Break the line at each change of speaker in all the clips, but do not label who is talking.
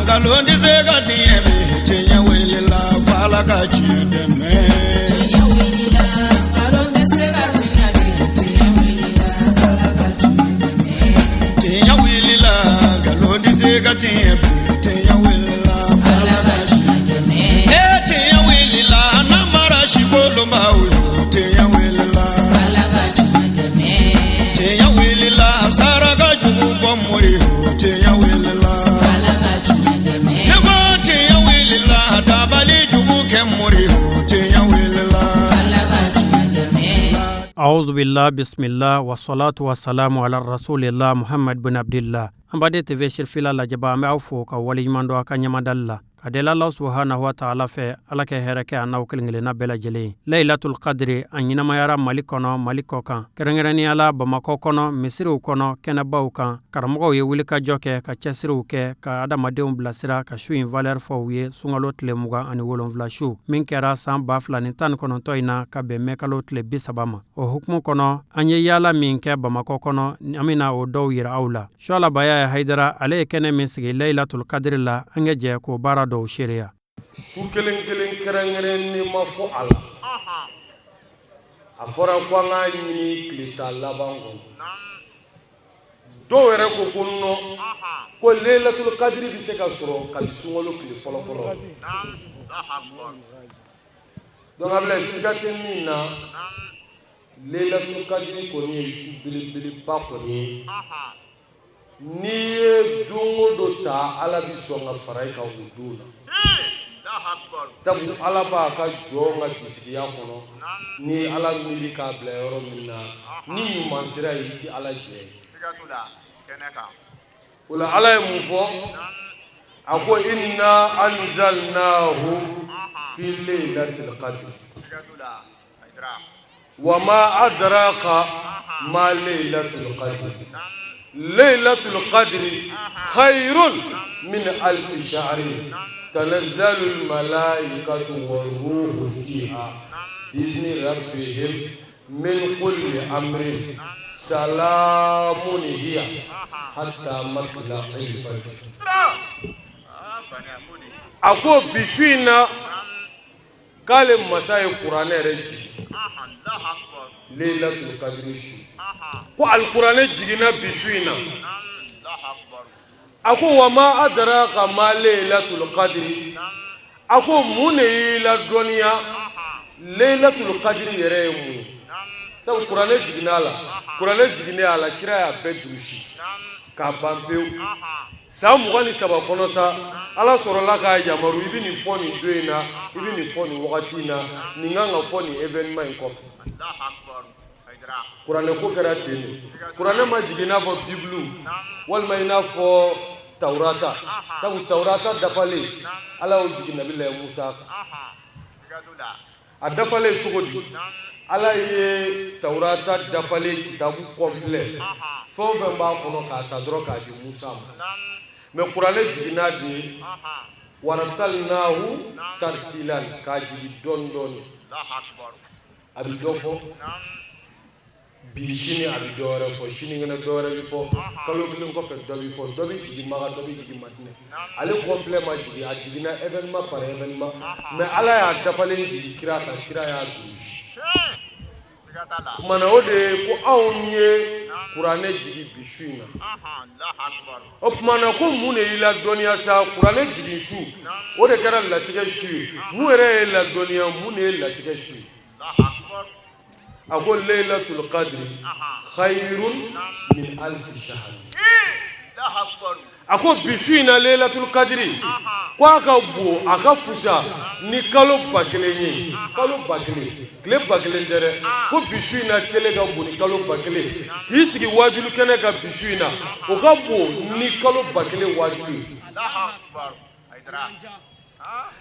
Nkalon tɛ se ka tiɲɛ bi, tiɲɛ wulila f'Ala ka tiɲɛ dɛmɛ.
Tiɲɛ wulila, nkalon tɛ se ka tiɲɛ bi, tiɲɛ wulila, Ala ka tiɲɛ dɛmɛ.
Tiɲɛ wulila, nkalon tɛ se ka tiɲɛ bi, tiɲɛ wulila f'Ala
Ala
ka
ka
tiɲɛ
tiɲɛ dɛmɛ.
E tiɲɛ wulila, namara sikolonbaw yo, tiɲɛ wulila.
Ala ka tiɲɛ dɛmɛ.
Tiɲɛ wulila, saraka jugu bɔ mori yo, tiɲɛ wulila.
Ala ka tiɲɛ dɛmɛ.
Ne ko tiɲɛ wulila, dabali jugu kɛ mori yo, tiɲɛ wulila.
Ala ka tiɲɛ dɛmɛ.
أعوذ بالله بسم الله والصلاة والسلام على رسول الله محمد بن عبد الله. An baden TV sirifila lajɛba, an bɛ aw fo ka waleɲuman dɔn a ka ɲamadali la ka deli Ala subhanahu wa taala fɛ, Ala kɛ hɛrɛ kɛ a n'aw kelen kelenna bɛɛ lajɛlen ye. Layilatul kadiri a ɲɛnamayara Mali kɔnɔ, Mali kɔ kan, kɛrɛnkɛrɛnnenya la Bamakɔ kɔnɔ, misiriw kɔnɔ, kɛnɛbaw kan. Karamɔgɔw ye wulikajɔ kɛ ka cɛsiriw kɛ ka adamadenw bilasira ka su in valeur fɔ u ye. Sunkalo tile 27 su min kɛra san 2019 in na, ka bɛn mɛkalo tile 30 ma, o hukumu kɔnɔ, an ye yaala min kɛ Bamakɔ kɔnɔ, an bɛna o dɔw yira aw la. Sualabaya ye Hayidara, ale ye kɛnɛ min sigi Layilatul kadiri la, an ka jɛ k'o baara dɔw seereya.
Su kelen kelen kɛrɛnkɛrɛnnen ma fɔ a la. A fɔra ko an k'a ɲini tile 10 laban kɔnɔ. Dɔw yɛrɛ ko ko non, ko Laylatul Kadiri bɛ se ka sɔrɔ kabi sunkalo tile fɔlɔ fɔlɔ. Donc a bila siga tɛ min na, Laylatul Kadiri kɔni ye su belebeleba kɔni ye. N'i ye don o don ta, Ala bɛ sɔn ka fara i kan o don na, sabu Ala b'a ka jɔn ka bisigiya kɔnɔ. Ni Ala miiri k'a bila yɔrɔ min na, ni ɲuman sira ye, i tɛ Ala jɛ. O la, Ala ye mun fɔ? A ko: inna anzalnahu fi laylatil qadri wa ma adraka ma laylatul qadri laylatul qadri khayrun min alfi shahrin tanazzalu al malaikatu war-ruhu fiha bi'izni rabbihim min kulli amrin salamun hiya hatta matla'il fajr. A ko bi su in na, k'ale masa ye kuranɛ yɛrɛ jigin Laylatul Kadiri su, ko alikuranɛ jiginna bi su in na. A ko wa ma adraka ma Laylatul Kadiri. A ko mun de y'i ladɔnniya Laylatul Kadiri yɛrɛ ye mun ye? Sabu kuranɛ jiginna a la, kuranɛ jiginnen a la, kira y'a bɛɛ durusi k'a ban pewu san 23 kɔnɔ sa. Ala sɔrɔla k'a yamaru: i bɛ nin fɔ nin don in na, i bɛ nin fɔ nin wagati in na, nin kan ka fɔ nin événement in kɔfɛ. Kuranɛ ko kɛra ten de. Kuranɛ ma jigin i n'a fɔ Bibulu walima i n'a fɔ Tawurata, sabu Tawurata dafalen, Ala y'o jigin Nabila Musa kan. A dafalen cogo di? Ala ye Tawurata dafalen, kitabu complet, fɛn o fɛn b'a kɔnɔ, k'a ta dɔrɔn k'a di Musa ma. Mais kuranɛ jiginna de waratalnahu tartilan, k'a jigin dɔɔni dɔɔni. A bɛ dɔ fɔ bi, sini a bɛ dɔ wɛrɛ fɔ, sinikɛnɛ dɔ wɛrɛ bɛ fɔ, kalo kelen kɔfɛ dɔ bɛ fɔ, dɔ bɛ jigin Maka, dɔ bɛ jigin Madinɛ. Ale complet ma jigin, a jiginna événement par événement. Mais Ala y'a dafalen jigin kira kan, kira y'a durusi. Kumana o de ye ko anw ye kuranɛ jigin bi su in na. O kumana ko mun de y'i ladɔnniya sa? Kuranɛ jigin su, o de kɛra latigɛ su ye. Mun yɛrɛ ye ladɔnniya mun de ye latigɛ su ye? A ko Laylatul Qadri khayrun min alfi shahr. A ko bi su in na, Laylatul Qadri, ko a ka bon, a ka fusa ni kalo 1000 ye. Kalo 1000, tile 1000 tɛ dɛ. Ko bi su in na kelen ka bon ni kalo 1000. K'i sigi wajulu kɛnɛ kan bi su in na, o ka bon ni kalo 1000 wajulu ye.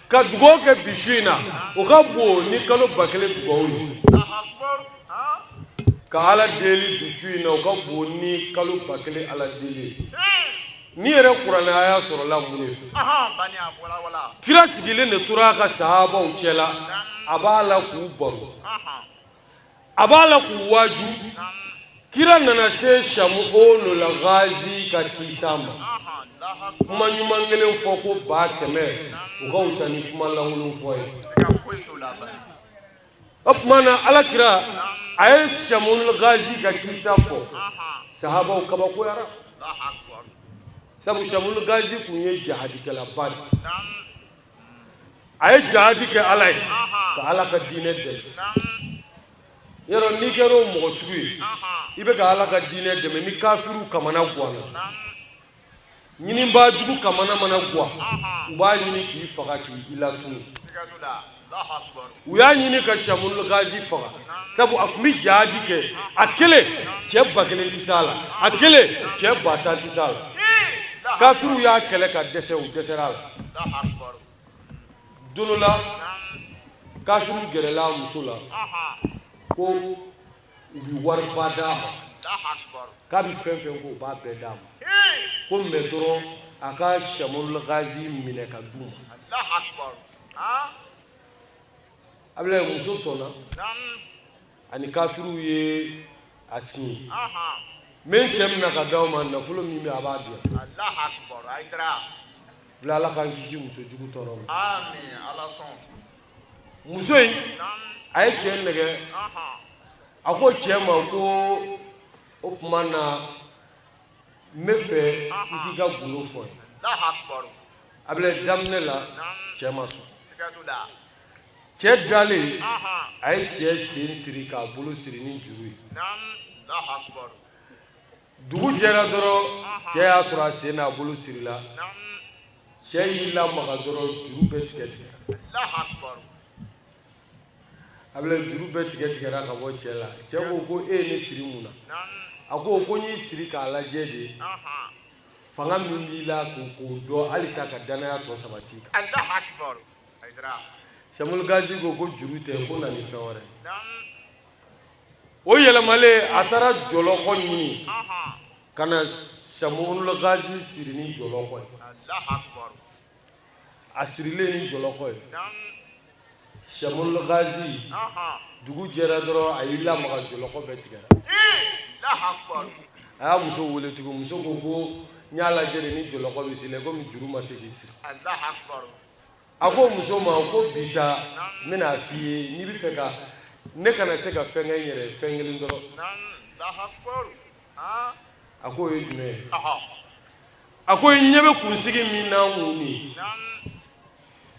Ka dugawu kɛ bi su in na, o ka bon ni kalo 1000 dugawu ye. Ka Ala deli bi su in na, o ka bon ni kalo 1000 Ala deli ye. Ni yɛrɛ kuranɛ aya sɔrɔla mun de fɛ? Kira sigilen de tora a ka sahabaw cɛla, a b'a la k'u baro, a b'a la k'u waaju. Kira nana se Shamu'onul Ghazi ka kisa ma. Kuma ɲuman kelen fɔ ko 100,000, o ka fisa ni kuma lankolon fɔ ye. O tuma na, ala kira a ye Shamul Gazi ka kisa fɔ, sahabaw kabakoyara, sabu Shamul Gazi tun ye jahadikɛlaba de. A ye jahadi kɛ ala ye ka ala ka diinɛ dɛmɛ. Yɔrɔ n'i kɛra o mɔgɔ sugu ye, i bɛ ka ala ka diinɛ dɛmɛ, ni kafiriw kamana ganna, ɲininbaa jugu kamana mana gan, u b'a ɲini k'i faga, k'i latunu. U y'a ɲini ka Shamul Gazi faga, sabu a tun bɛ jahadi kɛ a kelen, cɛ 1000 tɛ s'a la, a kelen, cɛ 10,000 tɛ s'a la. Kafiriw y'a kɛlɛ ka dɛsɛ, u dɛsɛra a la. Don dɔ la, kafiriw gɛrɛla a muso la ko u bɛ wariba d'a ma, k'a bɛ fɛn fɛn ko u b'a bɛɛ d'a ma, ko mais dɔrɔn a ka Shamul Gazi minɛ ka d'u ma. Abulayi muso sɔnna, ani kafiriw ye a signé. N bɛ n cɛ minɛ ka d'aw ma, nafolo min bɛ, a b'a di yan. Bila ala k'an kisi muso jugu tɔɔrɔ ma. Muso in a ye cɛ nɛgɛ, a ko cɛ ma ko o tuma na, n bɛ fɛ n k'i ka gundo fɔ n ye. Abulayi, daminɛ la, cɛ ma sɔn. Cɛ dalen, a ye cɛ sen siri k'a bolo siri ni juru ye. Dugu jɛra dɔrɔn, cɛ y'a sɔrɔ a sen n'a bolo sirila. Cɛ y'i lamaga dɔrɔn, juru bɛɛ tigɛ tigɛra. Abulayi, juru bɛɛ tigɛ tigɛra ka bɔ cɛ la. Cɛ ko ko e ye ne siri mun na? A ko ko n y'i siri k'a lajɛ de, fanga min b'i la, k'o dɔn halisa, ka dannaya tɔ sabati kan. Shamul Gazi ko ko juru tɛ, ko na ni fɛn wɛrɛ. O yɛlɛmalen, a taara jɔlɔkɔ ɲini ka na Shamul Gazi siri ni jɔlɔkɔ ye. A sirilen ni jɔlɔkɔ ye, Shamul Gazi, dugu jɛra dɔrɔn, a y'i lamaga, jɔlɔkɔ bɛɛ tigɛra. A y'a muso wele tugun. Muso ko ko n y'a lajɛ de ni jɔlɔkɔ bɛ siri komi juru ma se k'i siri. A ko muso ma ko bi sa, n bɛna a f'i ye, n'i bɛ fɛ ka ne kana se ka fɛn kɛ n yɛrɛ ye, fɛn kelen dɔrɔn. A ko o ye jumɛn ye? A ko i ɲɛ bɛ kunsigi min na n kun nin,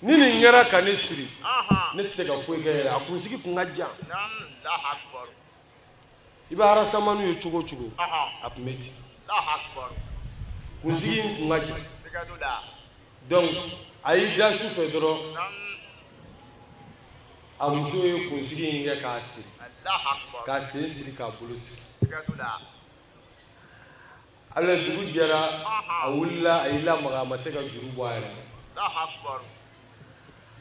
ni nin kɛra ka ne siri, ne tɛ se ka foyi kɛ yɛrɛ. A kunsigi kun ka jan, i bɛ arasamanu ye cogo o cogo, a tun bɛ ten, kunsigi in kun ka jan. Donc a y'i da su fɛ dɔrɔn, a muso ye kunsigi in kɛ k'a siri, k'a sen siri, k'a bolo siri. Ala, dugu jɛra, a wulila, a y'i lamaga, a ma se ka juru bɔ a yɛrɛ.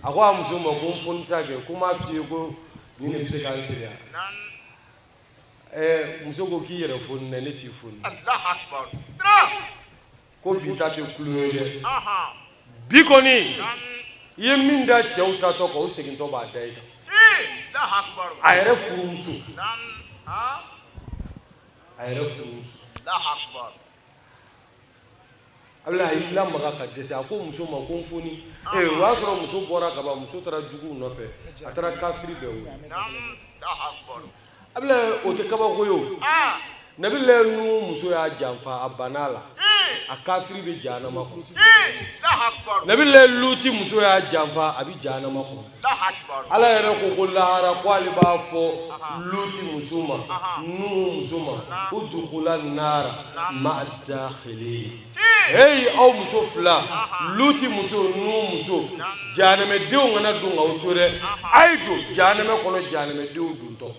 A ko a muso ma ko n fonisa kɛ, ko n m'a f'i ye ko nin de bɛ se ka n siri. Ɛɛ, muso ko k'i yɛrɛ foni dɛ, ne t'i foni. Ko bi ta tɛ tulon ye dɛ, bi kɔni i ye min da cɛw taatɔ kan, o segintɔ b'a da i kan. A yɛrɛ furumuso, a yɛrɛ furumuso. A y'i lamaga ka dɛsɛ. A ko muso ma ko n foni. Ee, o y'a sɔrɔ muso bɔra ka ban, muso taara juguw nɔfɛ, a taara kafiri bɛɛ wele. Abulayi, o tɛ kabako ye o. Nabilayi Nuhu muso y'a janfa, a banna a la, a kafiri bɛ jahanama kɔnɔ. Nabilayi Luti muso y'a janfa, a bɛ jahanama kɔnɔ. Ala yɛrɛ ko ko lahara, ko ale b'a fɔ Luti muso ma, Nuhu muso ma, udkhula nara ma'a dakhilin. Hey, aw muso fila, Luti muso, Nuhu muso, jahanamɛdenw kana don k'aw to dɛ, a ye don jahanamɛ kɔnɔ jahanamɛdenw dontɔ.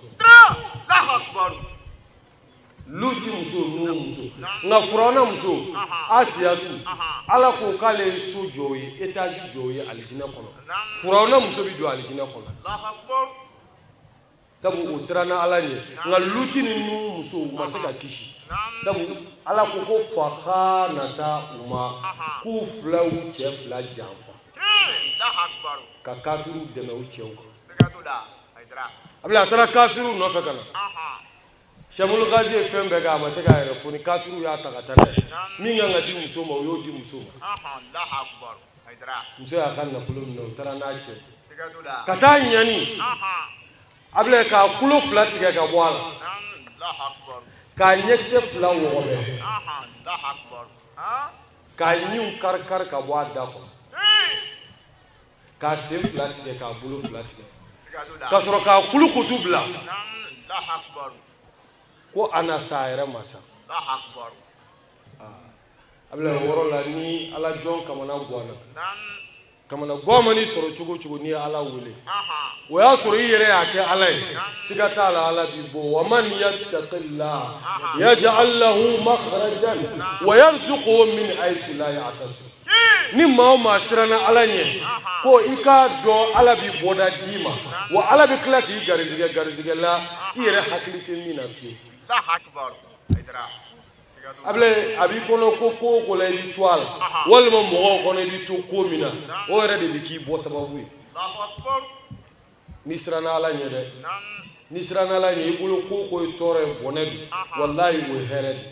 Luti muso, Nuhu muso. Nka Firawuna muso Asiyatu, Ala ko k'ale ye so jɔ o ye, étage jɔ o ye alijinɛ kɔnɔ. Firawuna muso bɛ don alijinɛ kɔnɔ, sabu o siranna Ala ɲɛ. Nka Luti ni Nuhu muso, u ma se ka kisi, sabu Ala ko ko fakhanatahuma, k'u fila y'u cɛ fila janfa ka kafiriw dɛmɛ u cɛw kan. A taara kafiriw nɔfɛ ka na. Shamul Gazi ye fɛn bɛɛ kɛ, a ma se k'a yɛrɛ foni. Kafiriw y'a ta ka taa n'a ye. Min kan ka di muso ma, o y'o di muso ma. Muso y'a ka nafolo minɛ, u taara n'a cɛ ka taa ɲani a bila k'a kulo fila tigɛ ka bɔ a la, k'a ɲɛkisɛ fila wɔgɔbɛ, k'a ɲinw kari kari ka bɔ a da kɔnɔ, k'a sen fila tigɛ, k'a bolo fila tigɛ, ka sɔrɔ k'a kulukutu bila ko a na sa a yɛrɛ ma sa. A bila o yɔrɔ la, ni ala jɔn kamana ganna, kamana gan man'i sɔrɔ cogo o cogo, n'i ye ala wele, o y'a sɔrɔ i yɛrɛ y'a kɛ ala ye, siga t'a la, ala b'i bɔ. Wa man yattaqillah yaj'al lahu makhrajan wa yarzuqhu min haythu la yahtasib. Ni maa o maa siranna ala ɲɛ, ko i k'a dɔn ala b'i bɔda d'i ma, wa ala bɛ tila k'i garizigɛ garizigɛ la i yɛrɛ hakili tɛ min na fiyewu. A b'i kɔnɔ ko ko o ko la i bɛ to a la, walima mɔgɔw kɔnɔ i bɛ to ko min na, o yɛrɛ de bɛ k'i bɔ sababu ye. N'i siranna ala ɲɛ dɛ, n'i siranna ala ɲɛ, i bolo ko o ko ye tɔɔrɔ ye, bɔnɛ don, walayi o ye hɛrɛ de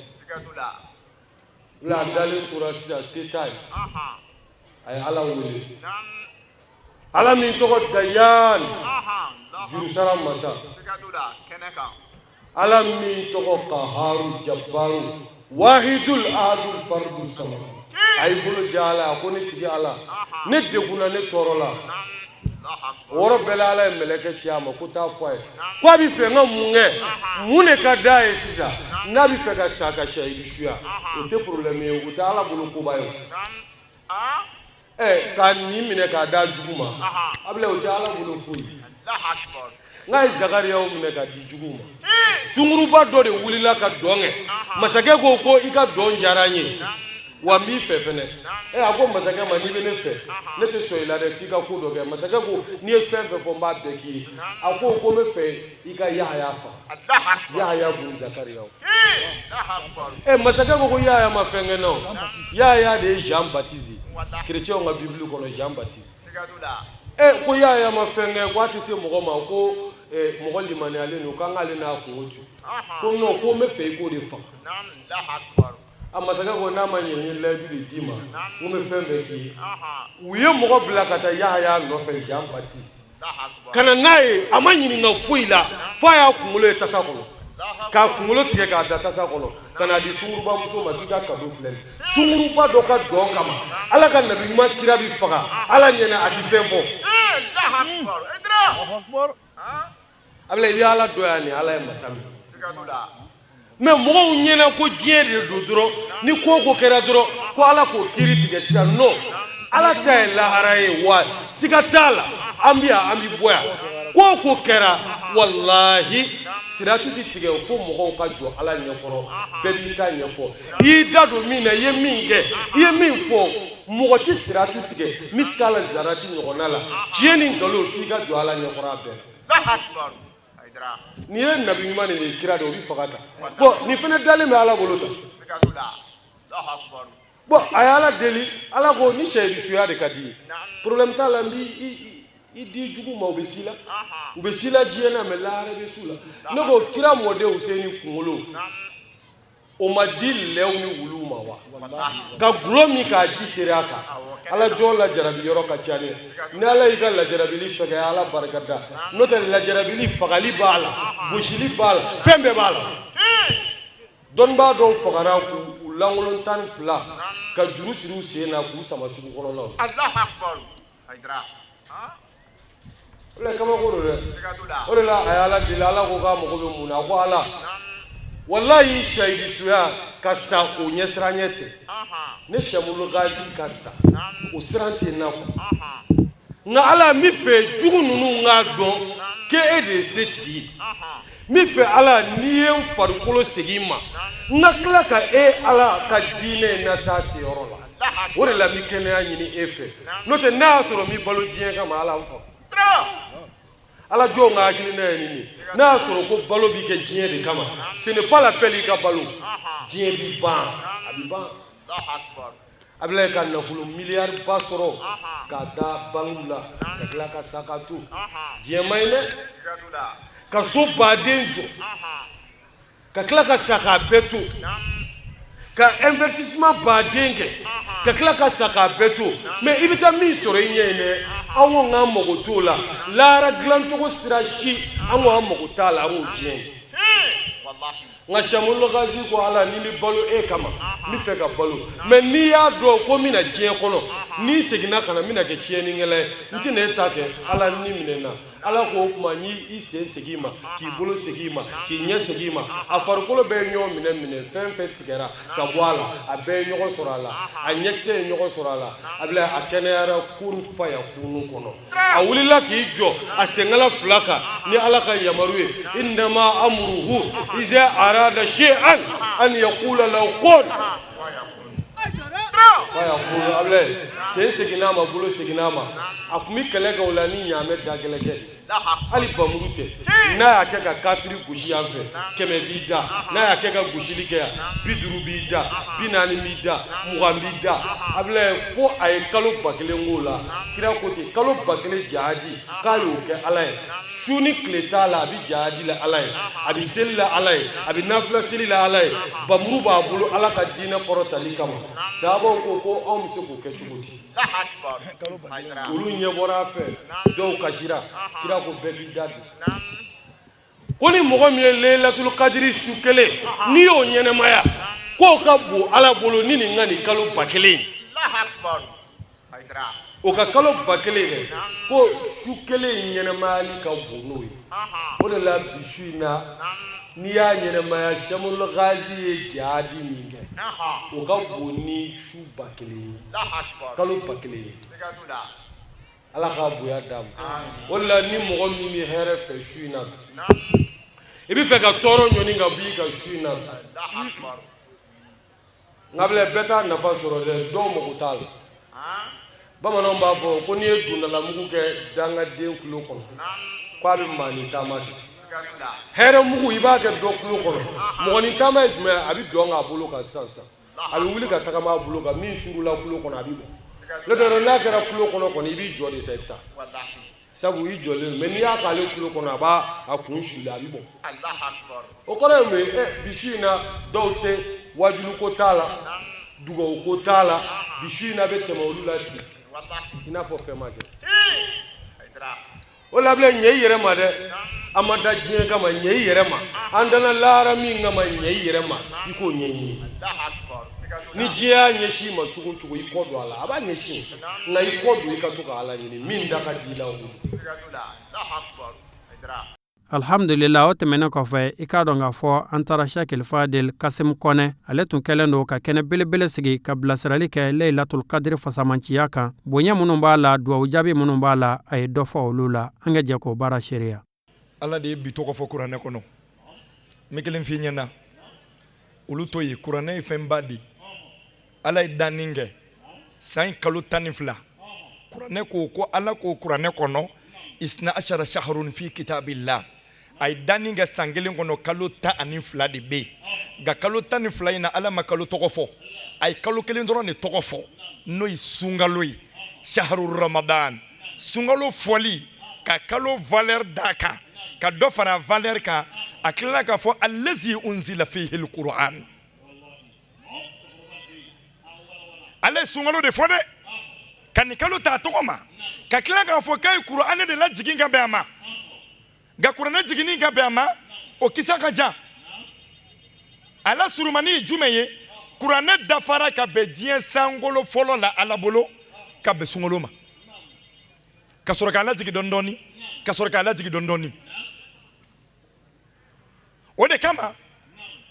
ye. A dalen tora sisan, se t'a ye, a ye ala wele, ala min tɔgɔ Dayan, jurusara masa, ala min tɔgɔ Kaharu, Jabaru, Wahidul Ahadul Fardu Samad. A y'i bolo ja ala, a ko ne tigi ala, ne degunna, ne tɔɔrɔla. O yɔrɔ bɛɛ la, ala ye mɛlɛkɛ ci a ma ko taa fɔ a ye ko a bɛ fɛ n ka mun kɛ, mun de ka d'a ye sisan. N'a bɛ fɛ ka sa ka sahidi suya, o tɛ problème ye, o tɛ ala bolo koba ye. Ɛ, k'a nin minɛ k'a da jugu ma, a bila, o tɛ ala bolo foyi. N'a ye Zakariyaw minɛ ka di jugu ma, sunguruba dɔ de wulila ka dɔn kɛ. Masakɛ ko ko i ka dɔn diyara n ye, wa n b'i fɛ fɛnɛ. Ɛ, a ko masakɛ ma, n'i bɛ ne fɛ, ne tɛ sɔn i la dɛ, f'i ka ko dɔ kɛ. Masakɛ ko n'i ye fɛn fɛn fɔ, n b'a bɛɛ k'i ye. A ko ko n bɛ fɛ i ka Yahaya faga, Yahaya bun Zakariyaw. Ɛ, masakɛ ko ko Yahaya ma fɛn kɛ n na o. Yahaya de ye Jean Baptiste, chrétiens ka Bible kɔnɔ, Jean Baptiste. Ɛ, ko Yahaya ma fɛn kɛ, ko a tɛ se mɔgɔ ma, ko mɔgɔ limaniyalen don, k'an k'ale n'a kungo to. Ko non, ko n bɛ fɛ i k'o de faga. A masakɛ ko n'a ma ɲɛ, n ye layidu de d'i ma, n ko n bɛ fɛn bɛɛ k'i ye. U ye mɔgɔ bila ka taa Yahaya nɔfɛ, Jean Baptiste, ka na n'a ye. A ma ɲininka foyi la, f'a y'a kunkolo ye tasa kɔnɔ, k'a kunkolo tigɛ k'a da tasa kɔnɔ ka n'a di sungurubamuso ma k'i ka cadeau filɛ nin. Sunguruba dɔ ka dɔn kama, ala ka nabi ɲuman kira bi faga ala ɲɛna, a ti fɛn fɔ. A bila, i bɛ ala dɔn yan, nin ala ye masa min. Mais mɔgɔw ɲɛna ko diɲɛ de don dɔrɔn, ni ko o ko kɛra dɔrɔn, ko ala k'o kiiri tigɛ sisan. Non, ala ta ye lahara ye, wa siga t'a la, an bɛ yan, an bɛ bɔ yan. Ko o ko kɛra, walahi siratu tɛ tigɛ fo mɔgɔw ka jɔ ala ɲɛkɔrɔ, bɛɛ b'i ta ɲɛfɔ. I y'i da don min na, i ye min kɛ, i ye min fɔ, mɔgɔ tɛ siratu tigɛ misikala zarati ɲɔgɔnna la. Tiɲɛ ni nkalon, f'i ka jɔ ala ɲɛkɔrɔ a bɛɛ la. Nin ye nabi ɲuman de ye, kira de, o bɛ faga tan. Bon, nin fana dalen bɛ ala bolo tan. Bon, a ye ala deli, ala ko ni sahidisuya de ka di ye, problème t'a la, n b'i i di jugu ma, u bɛ s'i la, u bɛ s'i la diɲɛ na, mais lahara bɛ s'u la. Ne ko kira mɔden Useni kunkolo, o ma di lɛw ni wuluw ma wa? Ka gulɔ min k'a ji seri a kan. Ala jɔn lajarabi yɔrɔ ka ca ne. Ni ala y'i ka lajarabili fɛ, kɛ ala barika da, n'o tɛ lajarabili fagali b'a la, gosili b'a la, fɛn bɛɛ b'a la. Dɔnnibaa dɔw fagara k'u lankolon 12 ka juru siri u sen na k'u sama sugu kɔnɔnaw. O la kabako don dɛ. O de la a ye ala deli, ala ko k'a mago bɛ mun na? A ko ala, walayi sahidisuya ka sa, o ɲɛsiranɲɛ tɛ ne. Shamul Gazi ka sa, o siran tɛ n na quoi. Nka ala, n bɛ fɛ jugu ninnu k'a dɔn k'e de ye setigi ye. N bɛ fɛ ala, n'i ye n farikolo segin n ma, n ka tila ka e ala ka diinɛ in lase a seyɔrɔ la. O de la n bɛ kɛnɛya ɲini e fɛ, n'o tɛ n'a y'a sɔrɔ n bɛ balo diɲɛ kama, ala n faga. Ala jɔnw ka hakilina ye nin de ye. N'a y'a sɔrɔ ko balo bɛ kɛ diɲɛ de kama, ce n'est pas la peine i ka balo. Diɲɛ bɛ ban, a bɛ ban. A bɛ ka nafolo miliyari ba sɔrɔ k'a da banque la, ka tila ka sa ka to, diɲɛ man ɲi dɛ. Ka so baden jɔ. Ka tila ka sa k'a bɛɛ to, ka investissement baden kɛ, ka tila ka sa k'a bɛɛ to, mais i bɛ taa min sɔrɔ i ɲɛ yen dɛ, an ko k'an mago t'o la. Lahara dilancogo sira si, an ko an mago t'a la, an k'o diɲɛ ye. Nka Shamul Gazi ko Ala, ni n bɛ balo e kama, n bɛ fɛ ka balo, mais n'i y'a dɔn ko n bɛna diɲɛ kɔnɔ, n'i seginna ka na, n bɛna kɛ tiɲɛnikɛla ye, n tɛna e ta kɛ. Ala, ni minɛ n na. Ala ko o tuma n y'i sen segin i ma, k'i bolo segin i ma, k'i ɲɛ segin i ma. A farikolo bɛɛ ye ɲɔgɔn minɛ minɛ, fɛn fɛn tigɛra ka bɔ a la, a bɛɛ ye ɲɔgɔn sɔrɔ a la, a ɲɛkisɛ ye ɲɔgɔn sɔrɔ a la. A bila a kɛnɛyara kun fayakunu kɔnɔ. A wulila k'i jɔ a senkala fila kan ni Ala ka yamaru ye: innama amruhu iza arada shay'an an yaqula lahu kun fayakunu. Abulayi sen seginna a ma, bolo seginna a ma. A tun bɛ kɛlɛ kɛ o la ni ɲaamɛ dagɛlɛkɛ de, hali bamuru tɛ. N'a y'a kɛ ka kafiri gosi yan fɛ, 100 b'i da. N'a y'a kɛ ka gosili kɛ yan, 50 b'i da, 40 b'i da, 20 b'i da. Abulayi, fo a ye kalo 1000 k'o la. Kira ko ten, kalo 1000 jahadi k'a y'o kɛ Ala ye, su ni tile t'a la. A bɛ jahadi la Ala ye, a bɛ seli la Ala ye, a bɛ nafila seli la Ala ye, bamuru b'a bolo Ala ka diinɛ kɔrɔtali kama. Sahabaw ko ko anw bɛ se k'o kɛ cogo di? Olu ɲɛ bɔra a fɛ, dɔw kasira. Kira ko bɛɛ k'i da don, ko ni mɔgɔ min ye Lelatul Kadiri su kelen, n'i y'o ɲɛnamaya, k'o ka bon Ala bolo ni nin ka nin kalo 1000 ye. O ka kalo 1000 dɛ, ko su kelen in ɲɛnamayali ka bon n'o ye. O de la bi su in na, n'i y'a ɲɛnamaya, Shamul Gazi ye jahadi min kɛ, o ka bon ni su 1000 ye, kalo 1000 ye. Ala k'a bonya d'a ma. O de la ni mɔgɔ min bɛ hɛrɛ fɛ su in na, i bɛ fɛ ka tɔɔrɔ ɲɔni ka bɔ i kan su in na. Nka bila bɛɛ t'a nafa sɔrɔ dɛ, dɔw mago t'a la. Bamananw b'a fɔ ko n'i ye dundalamugu kɛ dangaden tulo kɔnɔ, k'a bɛ maanin taama kɛ. Hɛrɛ mugu, i b'a kɛ dɔ tulo kɔnɔ, mɔgɔnin taama ye jumɛn? A bɛ dɔn k'a bolo kan sisan sisan, a bɛ wuli ka tagama a bolo kan. Min suurula tulo kɔnɔ, a bɛ bɔ. N'o tɛ, n'a kɛra tulo kɔnɔ kɔni, i b'i jɔ de sa, i bɛ taa, sabu i jɔlen. Mais n'i y'a k'ale tulo kɔnɔ, a b'a a kun suli, a bɛ bɔ. O kɔrɔ ye mun ye? Bi su in na, dɔw tɛ wajuliko t'a la, dugawu ko t'a la. Bi su in na bɛ tɛmɛ olu la ten i n'a fɔ fɛn ma kɛ. O labila, ɲɛ i yɛrɛ ma dɛ. An ma da diɲɛ kama, ɲɛ i yɛrɛ ma. An dana lahara min kama, ɲɛ i yɛrɛ ma, i k'o ɲɛɲini. Ni diɲɛ y'a ɲɛsin i ma cogo o cogo, i kɔ don a la, a b'a ɲɛsin, nka i kɔ don, i ka to ka Ala ɲini. Min da ka di i la, o don.
Alhamdulila, o tɛmɛnen kɔfɛ, i k'a dɔn k'a fɔ an taara Shɛkil Fadil Kasim Kɔnɛ, ale tun kɛlen don ka kɛnɛ belebele sigi ka bilasirali kɛ Leyilatul Kadiri fasamanciya kan, bonya minnu b'a la, duwawu jaabi minnu b'a la, a ye dɔ fɔ olu la. An ka jɛ k'o baara seereya.
Ala de ye bi tɔgɔ fɔ kuranɛ kɔnɔ. N bɛ kelen f'i ɲɛna, olu to yen. Kuranɛ ye fɛnba de ye. Ala ye danni kɛ san kalo 12. Kuranɛ ko ko Ala ko kuranɛ kɔnɔ: isna ashara shahrun fi kitabillah. A ye danni kɛ san kelen kɔnɔ, kalo 12 de bɛ yen. Nka kalo 12 in na, Ala ma kalo tɔgɔ fɔ, a ye kalo kelen dɔrɔn de tɔgɔ fɔ, n'o ye sunkalo ye, shahru ramadan. Sunkalo fɔli ka kalo valeur d'a kan, ka dɔ fara valeur kan, a tilala k'a fɔ allazi unzila fihi alquran. Ale ye sunkalo de fɔ dɛ, ka nin kalo ta tɔgɔ ma, ka tila k'a fɔ k'a ye kuranɛ de lajigin ka bɛn a ma. Nka kuranɛ jiginni ka bɛn a ma, o kisa ka jan. A la surumani ye jumɛn ye? Kuranɛ dafara ka bɛn diɲɛ sankolo fɔlɔ la Ala bolo, ka bɛn sunkalo ma, ka sɔrɔ k'a lajigin dɔɔni dɔɔni, ka sɔrɔ k'a lajigin dɔɔni dɔɔni. O de kama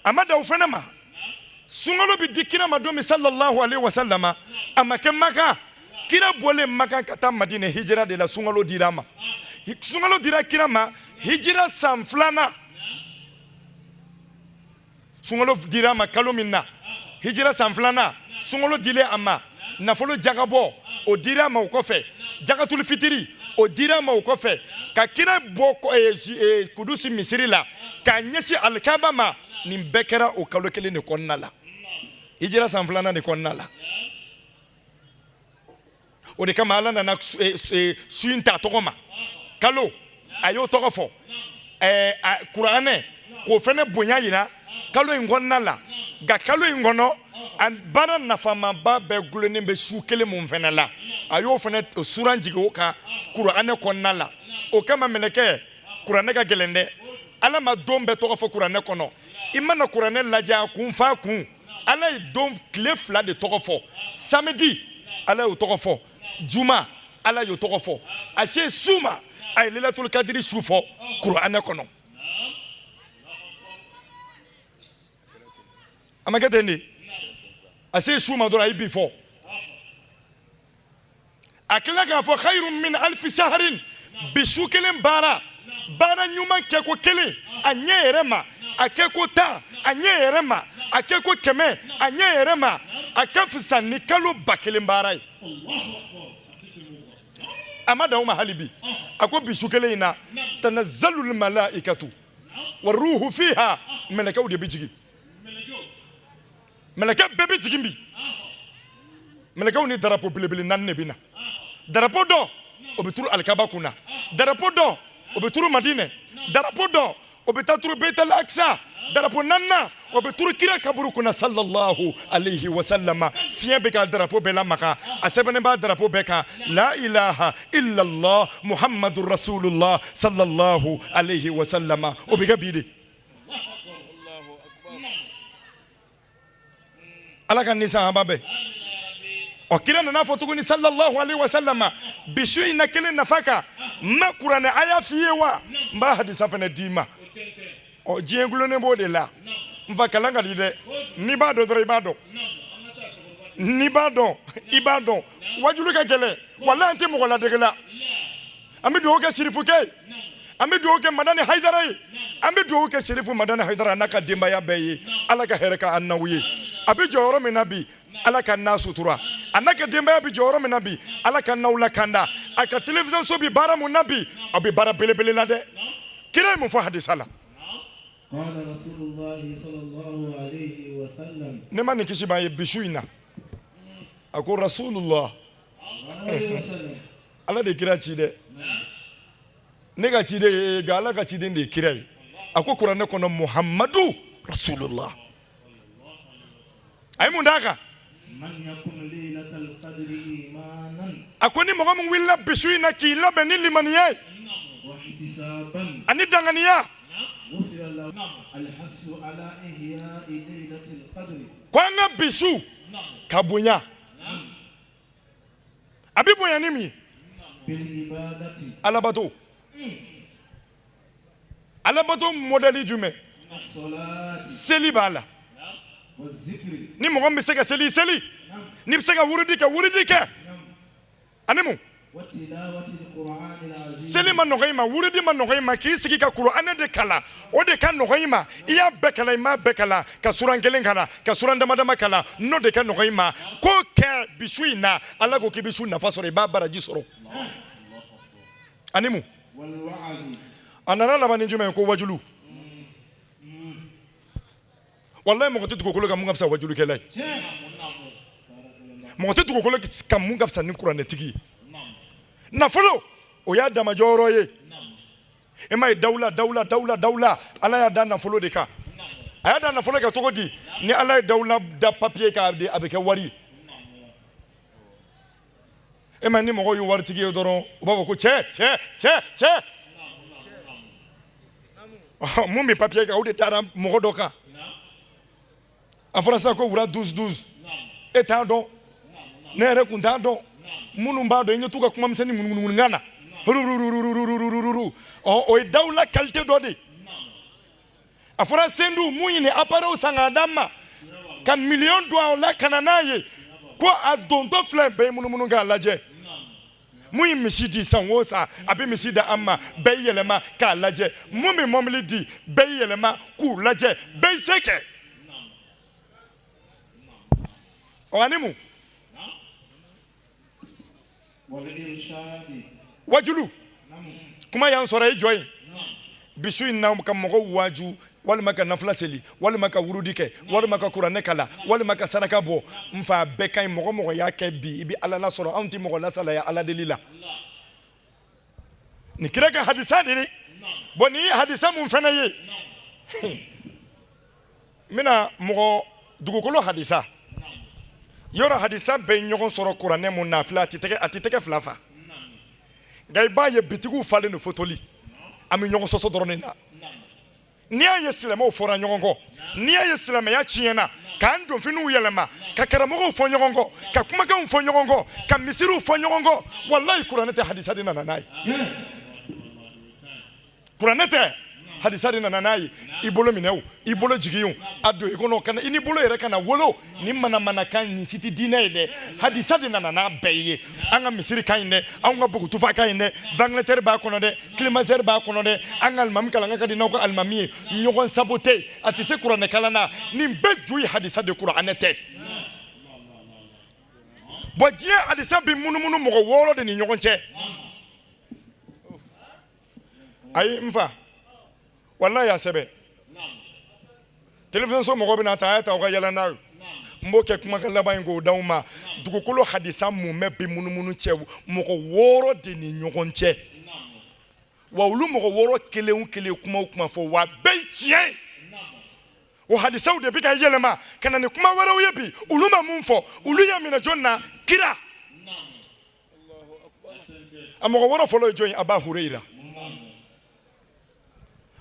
a ma dan o fana ma. Sunkalo bɛ di kira ma don min, sallallahu alaihi wasallam, a ma kɛ Makan. Kira bɔlen Makan ka taa Madinɛ hijira de la, sunkalo dira a ma. Sunkalo dira kira ma hijira san filanan. Sunkalo dira a ma kalo min na, hijira san filanan, sunkalo dilen a ma, nafolo jagabɔ o dira a ma. O kɔfɛ, jakatul fitiri o dira a ma. O kɔfɛ, ka kira bɔ Kudusi misiri la k'a ɲɛsin alikaba ma, nin bɛɛ kɛra o kalo kelen de kɔnɔna la, hijira san filanan de kɔnɔna la. O de kama Ala nana su in ta tɔgɔ ma, kalo a y'o tɔgɔ fɔ, kuranɛ k'o fana bonya yira. kalo in kɔnɔna la, nka kalo in kɔnɔ a baara nafamaba bɛɛ gulonnen bɛ su kelen mun fana la, a y'o fana suran jigin o kan kuranɛ kɔnɔna la. O kama mɛlɛkɛ, kuranɛ ka gɛlɛn dɛ. Ala ma don bɛɛ tɔgɔ fɔ kuranɛ kɔnɔ. I mana kuranɛ lajɛ a kun fa kun, Ala ye don tile fila de tɔgɔ fɔ. Samedi, Ala y'o tɔgɔ fɔ. Juma, Ala y'o tɔgɔ fɔ. A se su ma, a ye lelatul kadiri su fɔ kuranɛ kɔnɔ. A ma kɛ ten de? A se su ma dɔrɔn, a ye bi fɔ. A tila k'a fɔ khayirun min alifi saharin. Bi su kelen baara, baara ɲuman kɛko kelen a ɲɛ yɛrɛ ma, a kɛko 10 a ɲɛ yɛrɛ ma, a kɛko 100 a ɲɛ yɛrɛ ma, a ka fisa ni kalo 1000 baara ye. A ma dan o ma hali bi, a ko bi su kelen in na, tanazzalul malaikatu wa ruhu fiha, mɛlɛkɛw de bɛ jigin, mɛlɛkɛ bɛɛ bɛ jigin bi. Mɛlɛkɛw ni darapo belebele naani de bɛ na. Darapo dɔ o bɛ turu alikaba kun na, darapo dɔ o bɛ turu madinɛ, darapo dɔ o bɛ taa turu beital aksa, darapo naaninan o bɛ turu kira kaburu kunna sallallahu alayhi wa sallama. Fiɲɛ bɛ ka darapo bɛɛ lamaga, a sɛbɛnnen b'a darapo bɛɛ kan la ilaha illallah muhammadu rasulullah sallallahu alayhi wa sallama. O bɛ kɛ bi de. Ala ka ni sahaba bɛɛ. Ɔ, kira nana fɔ tuguni sallallahu alaihi wasallam bi su in na kelen nafa kan. N ma kuranɛ aya f'i ye wa? N b'a hadisa fana d'i ma. Ɔ, diɲɛ gulonnen b'o de la. N fa, kalan ka di dɛ. N'i b'a dɔn dɔrɔn, i b'a dɔn. N'i b'a dɔn, i b'a dɔn. Wajulu ka gɛlɛn walahi, an tɛ mɔgɔ ladege la. An bɛ dugawu kɛ sirifukɛ ye, an bɛ dugawu kɛ Madani Hayidara ye, an bɛ dugawu kɛ Sirifu Madani Hayidara n'a ka denbaya bɛɛ ye. Ala ka hɛrɛ kɛ an n'aw ye. A bɛ jɔyɔrɔ min na bi, Ala ka n'a sutura. A n'a ka denbaya bɛ jɔyɔrɔ min na bi, Ala ka n'aw lakanda. A ka télévision so bɛ baara mun na bi, aw bɛ baara belebele la dɛ. Kira ye mun fɔ hadisa la? Ne ma nin kisi b'a ye bi su in na. A ko rasulullah, Ala de kira ci dɛ, ne ka ciden ye, nka Ala ka ciden de ye kira ye. A ko kuranɛ kɔnɔ muhammadu rasulullah. A ye mun d'a kan? A ko ni mɔgɔ min wulila bi su in na k'i labɛn ni limaniya ye ani danganiya, ko an ka bi su ka bonya. A bɛ bonya ni min ye? Alabato. Alabato mɔdɛli jumɛn? Seli b'a la. Ni mɔgɔ min bɛ se ka seli, seli. N'i bɛ se ka wurudi kɛ, wurudi kɛ. Ani mun? Seli ma nɔgɔ i ma, wurudi ma nɔgɔ i ma, k'i sigi ka kuranɛ de kalan, o de ka nɔgɔ i ma. I y'a bɛɛ kalan, i m'a bɛɛ kalan, ka suran kelen kalan, ka suran dama dama kalan, n'o de ka nɔgɔ i ma, k'o kɛ bi su in na. Ala ko k'i bɛ su nafa sɔrɔ, i b'a baraji sɔrɔ. Ani mun? A nana laban ni jumɛn ye? Ko wajulu. Walayi, mɔgɔ tɛ dugukolo kan mun ka fisa wajulukɛla ye. Mɔgɔ tɛ dugukolo kan mun ka fisa ni kuranɛtigi ye. Nafolo, o y'a damajɔyɔrɔ ye. E m'a ye, dawula, dawula, dawula, dawula, Ala y'a da nafolo de kan. A y'a da nafolo kan cogo di? Ni Ala ye dawula da papiye kan, a bɛ kɛ wari ye. E ma, ni mɔgɔw ye waritigi ye dɔrɔn, u b'a fɔ ko cɛ, cɛ, cɛ, cɛ. Mun bɛ papiye kan, o de dara mɔgɔ dɔ kan. A fɔra sisan ko wura 12 12. E t'a dɔn, ne yɛrɛ kun t'a dɔn. Minnu b'a dɔn, i ɲɛ t'u ka kuma misɛnnin ŋunuŋunuŋunukan na, ɔ, o ye dawula qualité dɔ de ye. A fɔra sendu mun ye nin appareil san k'a d'an ma, ka miliyɔn don a la ka na n'a ye, ko a dontɔ filɛ, bɛɛ ye munumunu k'a lajɛ. Mun ye misi di, san o san a bɛ misi di an ma, bɛɛ y'i yɛlɛma k'a lajɛ. Mun bɛ mɔbili di, bɛɛ y'i yɛlɛma k'u lajɛ. Bɛɛ y'i se kɛ. Ɔ, ani mun? Wajulu kuma y'an sɔrɔ. I jɔ yen bi su in na ka mɔgɔw waaju, walima ka nafila seli, walima ka wurudi kɛ, walima ka kuranɛ kalan, walima ka saraka bɔ. N fa, bɛɛ ka ɲi. Mɔgɔ mɔgɔ y'a kɛ bi, i bɛ Ala lasɔrɔ. Anw tɛ mɔgɔ lasalaya Ala deli la. Nin kira ka hadisa de. Bɔn, nin ye hadisa mun fana ye? N bɛna mɔgɔ dugukolo hadisa yɔrɔ hadisa bɛ ɲɔgɔn sɔrɔ kuranɛ mun na fila a tɛ tɛgɛ fila fa nka i b'a ye bitigiw falen don fotoli an bɛ ɲɔgɔn sɔsɔ dɔrɔn na n'i y'a ye silamɛw fɔra ɲɔgɔn kɔ n'i y'a ye silamɛya tiɲɛna k'an donfiniw yɛlɛma ka karamɔgɔw fɔ ɲɔgɔn kɔ ka kumakanw fɔ ɲɔgɔn kɔ ka misiriw fɔ ɲɔgɔn kɔ walayi kuranɛ tɛ hadisa de nana n'a ye kuranɛ tɛ hadisa de nana n'a ye i bolo minɛ o i bolo jigin o a don i kɔnɔ kana i ni bolo yɛrɛ kana wolo ni manamanakan nin si tɛ diinɛ ye dɛ hadisa de nana n'a bɛɛ ye an ka misiri ka ɲi dɛ anw ka bugutufa ka ɲi dɛ ventilateur b'a kɔnɔ dɛ climatiseur b'a kɔnɔ dɛ an ka alimami kalan ka di n'aw ka alimami ye ɲɔgɔn sabote a tɛ se kuranɛ kalan na nin bɛɛ ju ye hadisa de kuranɛ tɛ bon diɲɛ hadisa bɛ munumunu mɔgɔ wɔɔrɔ de ni ɲɔgɔn cɛ ayi n fa walayi a sɛbɛ télévision so mɔgɔ bɛna ta a y'a ta aw ka yɛlɛ n'a ye n b'o kɛ kumakan laban in k'o d'aw ma dugukolo hadisa mumɛ bɛ munumunu cɛ mɔgɔ wɔɔrɔ de ni ɲɔgɔn cɛ wa olu mɔgɔ wɔɔrɔ kelen o kelen kuma o kuma fɔ wa bɛɛ ye tiɲɛ ye o hadisaw de bɛ ka yɛlɛma ka na ni kuma wɛrɛw ye bi olu ma mun fɔ olu y'a minɛ jɔn na kira a mɔgɔ wɔɔrɔ fɔlɔ ye jɔn ye aba hureyira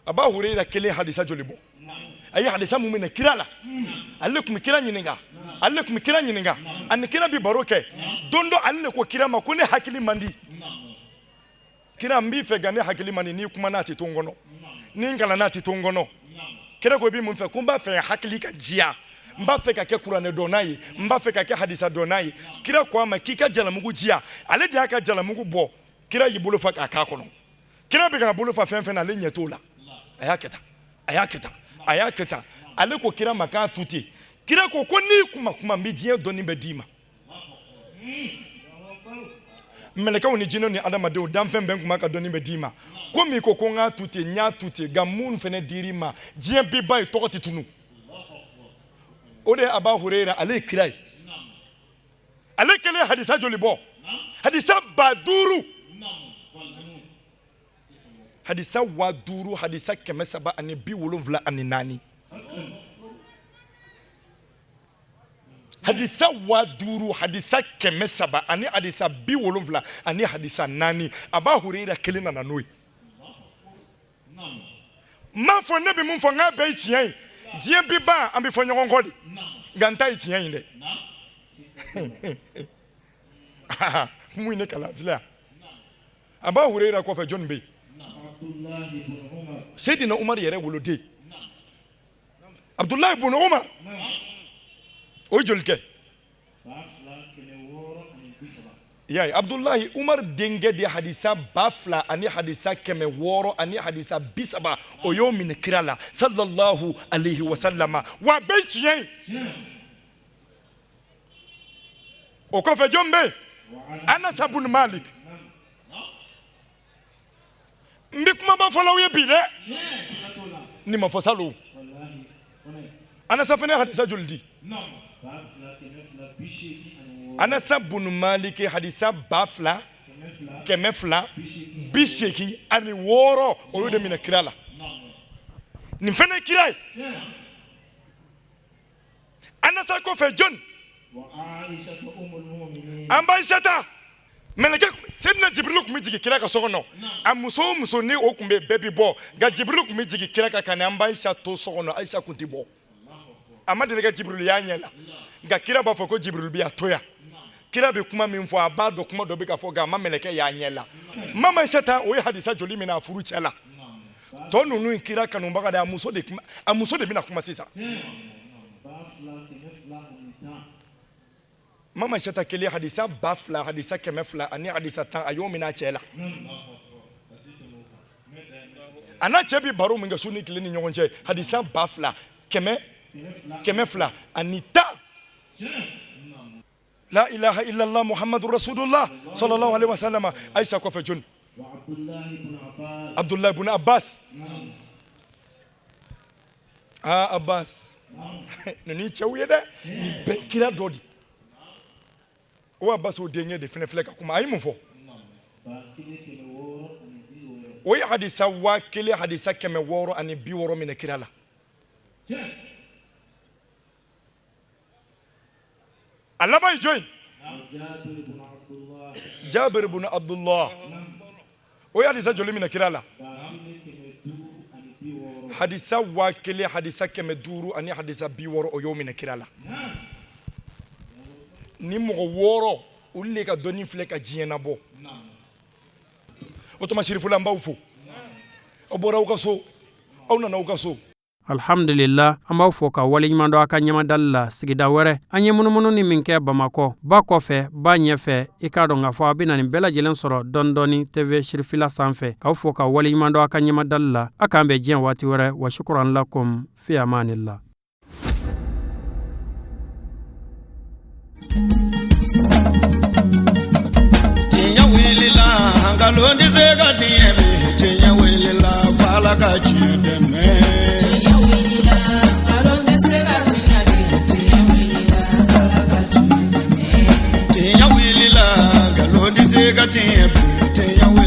aba hureyira kelen hadisa joli bɔ a ye hadisa mun minɛ kira la ale tun bɛ kira ɲininka ale tun bɛ kira ɲininka ani kira bɛ baro kɛ don dɔ ale de ko kira ma ko ne hakili man di kira n b'i fɛ nka ne hakili man di n'i kumana a tɛ to n kɔnɔ ni n kalanna a tɛ to n kɔnɔ kira ko i bɛ mun fɛ ko n b'a fɛ hakili ka diya n b'a fɛ ka kɛ kuranɛ dɔnna ye n b'a fɛ ka kɛ hadisa dɔnna ye kira ko a ma k'i ka jalamugu di yan ale de y'a ka jalamugu bɔ kira y'i bolo fa k'a k'a kɔnɔ kira bɛ k'a bolo fa fɛn fɛn na ale ɲɛ t'o la a y'a kɛ tan a y'a kɛ tan a y'a kɛ tan ale ko kira ma k'a to ten kira ko ko n'i kuma kuma n bɛ diɲɛ dɔnni bɛɛ d'i ma mɛlɛkɛw ni jinɛw ni adamadenw danfɛn bɛɛ kuma ka dɔnni bɛɛ d'i ma komi i ko ko n k'a to ten n y'a to ten nka mun fɛnɛ dir'i ma diɲɛ bi ban i tɔgɔ tɛ tunu o de ye aba hureyira ale ye kira ye ale kelen hadisa joli bɔ hadisa 5000 hadisa 5000 hadisa 374 hadisa 5000 hadisa 300 ani hadisa 70 ani hadisa naani aba hureyira kelen nana n'o ye n m'a fɔ ne bɛ mun fɔ n k'a bɛɛ ye tiɲɛ ye diɲɛ bi ban an bɛ fɔ ɲɔgɔn kɔ de nka n ta ye tiɲɛ ye dɛ mun ye ne kalan filɛ yan aba hureyira kɔfɛ jɔnni bɛ yen seyidina umaru yɛrɛ woloden abudulayi bun umar o ye joli kɛ i y'a ye abudulayi umar denkɛ de hadisa 2000 ani hadisa 600 ani hadisa 30 o y'o minɛ kira la sallallahu alayhi wa sallama wa a bɛɛ ye tiɲɛ ye o kɔfɛ jɔn bɛ yen anasa bun malik n bɛ kumaba fɔlaw ye bi dɛ nin ma fɔ salon anasa fana hadisa joli di anasa bunu maliki hadisa 2286 o y'o de minɛ kira la nin fana ye kira ye anasa kɔfɛ jɔn an ba ayisata mɛlɛkɛ seyidina jibirilu tun bɛ jigin kira ka so kɔnɔ a muso o muso ni o tun bɛ bɛɛ bɛ bɔ nka jibirilu tun bɛ jigin kira kan ka na an ba ayisa to so kɔnɔ ayisa tun tɛ bɔ a ma deli ka jibirilu y'a ɲɛ la nka kira b'a fɔ ko jibirilu bɛ yan to yan kira bɛ kuma min fɔ a b'a dɔn kuma dɔ bɛ ka fɔ nka a ma mɛlɛkɛ y'a ɲɛ la mama ayisata o ye hadisa joli minɛ a furu cɛ la tɔ ninnu ye kira kanubaga de ye a muso de bɛna kuma sisan mama ayisata kelen hadisa 2000 hadisa 200 ani hadisa 10 a y'o minɛ a cɛ la a n'a cɛ bɛ baro min kɛ su ni tile ni ɲɔgɔn cɛ hadisa 2000 210 la ilaha illallah muhammadu rasulullah sallallahu alaihi wasallam ayisa kɔfɛ jɔni abdullahi ibn abbas aa abbas ninnu cɛw ye dɛ nin bɛɛ kira dɔ de o abbas o denkɛ de fana filɛ ka kuma a ye mun fɔ o ye hadisa 1000 hadisa 660 minɛ kira la. A laban ye jɔn ye? Jabir bun Abdullah. O ye hadisa joli minɛ kira la? Hadisa 1000, hadisa 500 ani hadisa 60, o y'o minɛ kira la. Ni mɔgɔ wɔɔrɔ, olu de ka dɔnni filɛ ka diɲɛ nabɔ. O tuma sirifula, n b'aw fo. Aw bɔra aw ka so, aw nana aw ka so.
Alhamdulila, an b'aw fo ka waleɲuman dɔn a ka ɲɛmadali la. Sigida wɛrɛ, an ye munumunu min kɛ Bamakɔ, ba kɔfɛ, ba ɲɛfɛ, i k'a dɔn k'a fɔ a bɛna nin bɛɛ lajɛlen sɔrɔ dɔɔni dɔɔni TV Sirifila sanfɛ. K'aw fo ka waleɲuman dɔn a ka ɲɛmadali la. A k'an bɛn diɲɛ waati wɛrɛ. Wa shukran lakum, fi amanillah.
Tiɲɛ wulila, nkalon tɛ se ka tiɲɛ bi. Tiɲɛ wulila, f'Ala ka tiɲɛ dɛmɛ.
Tiɲɛ wulila, nkalon tɛ se ka tiɲɛ bi. Tiɲɛ wulila, Ala ka tiɲɛ dɛmɛ.
Tiɲɛ wulila, nkalon tɛ se ka tiɲɛ bi. Tiɲɛ wulila.